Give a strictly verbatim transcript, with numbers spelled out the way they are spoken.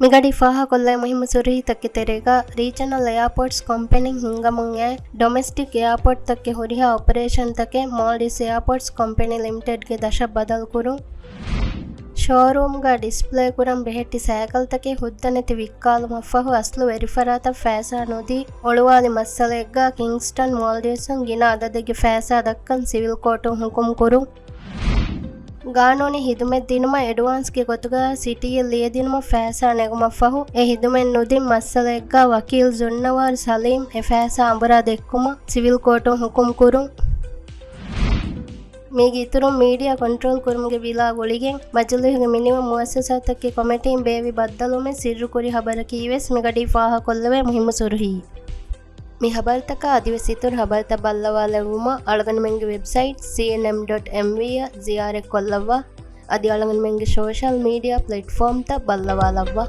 މިގަޑީ ފާހަގަކޮށްލައި މުހިއްމު ސުރުހީތަކެއް ތެރޭގަ، ރީޖަނަލް އެއާޕޯޓްސް ކޮމްޕެނީން ހިންގަމުން އައި، ޑޮމެސްޓިކް އެއާޕޯޓްތަކެއް ހުރިހާ އޮޕަރޭޝަންތަކެއް މޯލްޑިވްސް އެއާޕޯޓްސް ކޮމްޕެނީ ލިމިޓެޑްގެ ދަށަށް ބަދަލުކުރުން. ޝޯރޫމްގަ ޑިސްޕްލޭ ކުރަން ބެހެއްޓި ސައިކަލްތަކެއް ހުއްދަ ނެތި ވިއްކާލުމަށްފަހު، އަސްލު ވެރިފަރާތަށް ފައިސާ ނުދީ، އޮޅުވާލި މައްސަލައެއްގަ ކިންގްސްޓަން މޯލްޑިވްސުން ގިނަ އަދަދެއްގެ ފައިސާ ދައްކަން ސިވިލް ކޯޓުން ހުކުމް ކުރުން. ގާނޫނީ ހިދުމަތް ދިނުމަށް އެޑްވާންސްގެ ގޮތުގަ ސިޓީއެއް ލިޔެދިނުމަށް ފައިސާ ނެގުމަށްފަހު، އެ ހިދުމަތް ނުދިން މައްސަލައެއްގަ ވަކީލް ޒުންނަވާރު ސަލީމް އެ ފައިސާ އަނބުރާ ދެއްކުމަށް ސިވިލް ކޯޓުން ހުކުމް ކުރުން. މީގެ އިތުރުން މީޑިއާ ކޮންޓްރޯލް ކުރުމުގެ ބިލާ ގުޅިގެން، މަޖިލީހުގެ މިނިވަން މުއައްސަސާތަކުގެ ކޮމިޓީން ބޭއްވި ބައްދަލުވުމެއް ސިއްރުކުރި ޚަބަރަކީވެސް މިގަޑީ ފާހަގަކޮށްލެވޭ މުހިއްމު ސުރުހީ. މި ޚަބަރުތަކާ އަދިވެސް އިތުރު ޚަބަރުތައް ބައްލަވާލެއްވުމަށް އަޅުގަނޑުމެންގެ ވެބްސައިޓް ސީއެންއެމް ޑޮޓް އެމްވީ އަށް ޒިޔާރަތްކޮށްލައްވާ. އަދި އަޅުގަނޑުމެންގެ ސޯޝަލް މީޑިއާ ޕްލެޓްފޯމްތައް ބައްލަވާލައްވާ.